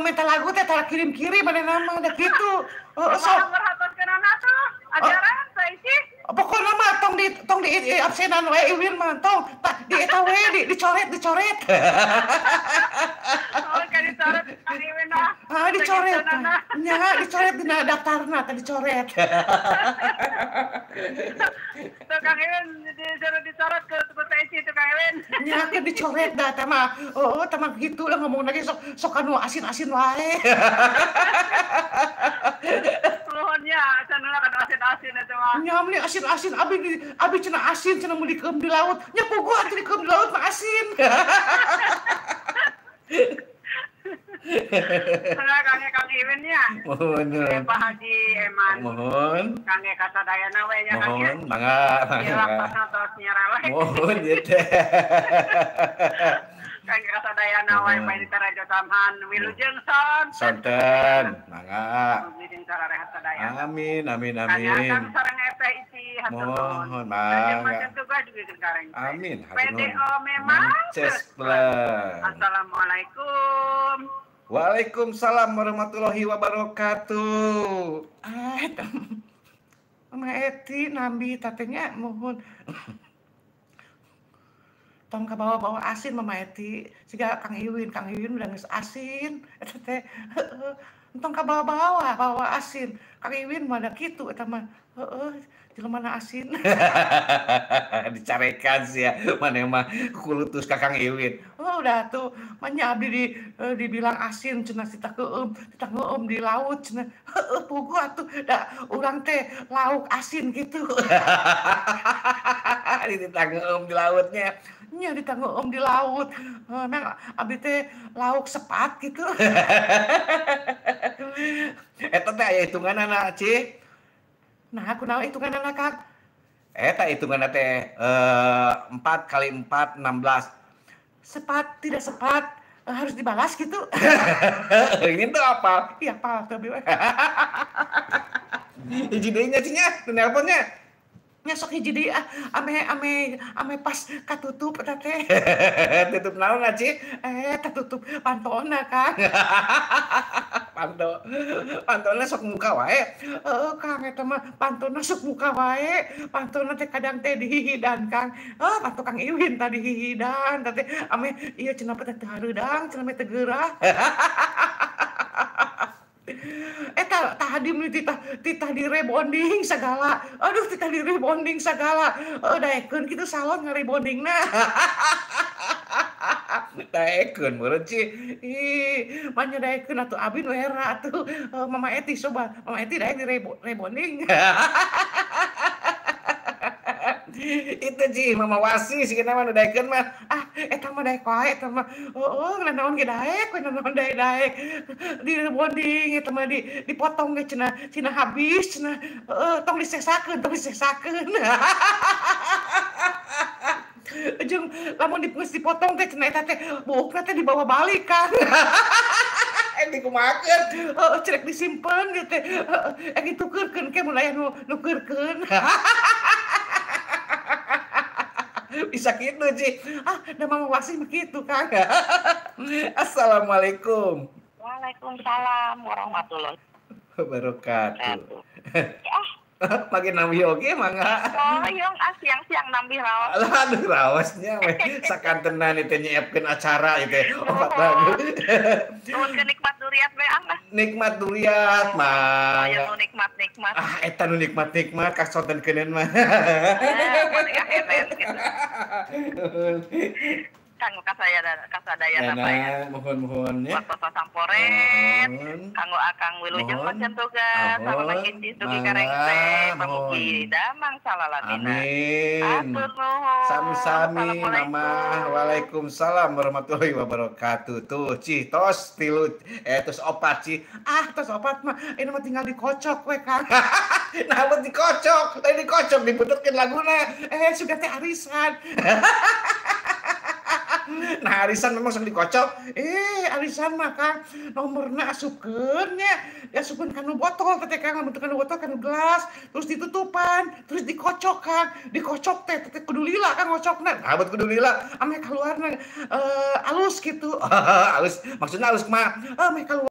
Minta lagu teh tara kirim-kirim mana nama da kitu. Sok merhatoskeunana tuh ajaran teh sih. Pokokna mah tong di absenan wae Iwin mah tong di eta we dicoret. Oh, kan dicoret Kang Iwin mah. Ah, dicoret. Nya dicoret dina daftarna teh dicoret. Tuh Kang Iwin disuruh dicoret ke teh Ici tuh Kang Iwin. Nya ke dicoret dah teh mah. Oh, teh mah kitu lah ngomong lagi sok anu asin-asin wae. Nuhunnya cenah kan asin-asin eta mah. Nya meuni asin-asin abi cenah asin cenah mun dikeum di laut. Nya puguh atuh dikeum di laut mah asin. Nah, Kang Iwin nya. Mohon. Pak Haji Eman. Mohon. Kang kasadayana we nya Kang. Mohon, mangga. Ieu waktosna tos nyarelek. Mohon ieu teh. Kang kasadayana wae Pak Raja Samhan wilujeng sonten. Mangga. Mugi sararehat sadaya. Amin amin amin. Kang sareng Teh Ici hatur nuhun. Mohon mangga. Amin. PDO memang Assalamualaikum. Waalaikumsalam warahmatullahi wabarakatuh. Ah, Mama Eti nambi tatenya mohon. Tong kabawa-bawa asin Mama Eti, siga Kang Iwin udah geus asin eta teh. Heeh. Tong kabawa-bawa, bawa asin. Kang Iwin mah da kitu eta mah. Heeh, jelema na asin. Dicarekan sih ya, mana mah kulutus ka Kang Iwin. Oh, udah tuh, manya abdi dibilang asin cenah titah ngeueum di laut cenah. Heeh, puguh atuh da urang teh lauk asin gitu. Dititah ngeueum di lautnya. Nya dititah ngeueum di laut. Emang abdi teh lauk sepat gitu. Eta teh aya hitunganana, Ci. Nah, kunaon hitunganana, Kang? Eta hitunganna teh 4 kali 4 16. Sepat tidak sepat harus dibalas gitu. Ini tuh apa? Iya, apa tuh abi. Hiji deui nya Ci nya, nelponnya. Nya sok hiji deui ah, ame pas katutup eta teh. Tutup naon Ci? Katutup pantona, Kang. Pantona sok muka wae. Heeh, Kang eta mah pantona sok muka wae. Pantona teh kadang teh dihihidan, Kang. Oh, panto Kang Iwin tadi hihidan teh ame ieu cenah teh teu hareudang, cenah teh geurah. Eta tadi titah di rebonding segala. Aduh, titah di rebonding segala. Daekeun kitu salon ngarebondingna. Daekeun meureun Ci. Ih, manya daekeun atuh abi nu era atuh. Mama Eti coba, Mama Eti daek di rebonding. Itu Ci, Mama Wasi sih mah nu daekeun mah. Ah, eta mah daek wae eta mah. Heeh, nanaon ge daek, we nanaon daek-daek. Di rebonding eta mah dipotong ge cenah, cenah habis cenah. Heeh, tong disesakeun, tong disesakeun. Jeung lamun geus dipotong teh cenah eta teh buukna teh dibawa balik kan. Dikumahakeun? Heeh, cerek disimpen gitu teh. Heeh, ditukeurkeun ke mun aya nu nukeurkeun. Bisa gitu, Ci. Ah, da Mama Wasi mah kitu, Kang. Assalamualaikum. Waalaikumsalam warahmatullahi wabarakatuh. Ah. Makin nambi oge mangga. Oh, yang ah siang-siang nambi raos. Aduh, raosnya we. Sakantenan ieu teh nyiapkeun acara ieu teh. Opat lagu. Nuhun ke nikmat duriat we ah. Nikmat duriat mangga. Aya nu nikmat-nikmat. Ah, eta nu nikmat-nikmat kasontenkeun mah. Kanggo kasadayana Pak. Mohon-mohon ya. Waktu samporet, kanggo akang wilujeng pancen tugas, sareng inci dugi karengse, pamugi damang salalamina. Amin. Atur nuhun. Sami-sami Mama. Waalaikumsalam warahmatullahi wabarakatuh. Tuh Ci, tos tilu tos opat Ci. Ah, tos opat mah ini mah tinggal dikocok we Kang. Nah, buat dikocok, lain dikocok diputerkeun laguna. Sudah teh arisan. Nah, arisan memang sok dikocok. Arisan mah Kang nomorna asupkeun nya. Diasupkeun kana botol teh Kang, bentuk kana botol kana gelas, terus ditutupan, terus dikocok Kang. Dikocok teh teh kudu lila Kang ngocokna. Nah, buat kudu lila ame kaluarna alus gitu. Alus, maksudnya alus kumaha? Ame kaluar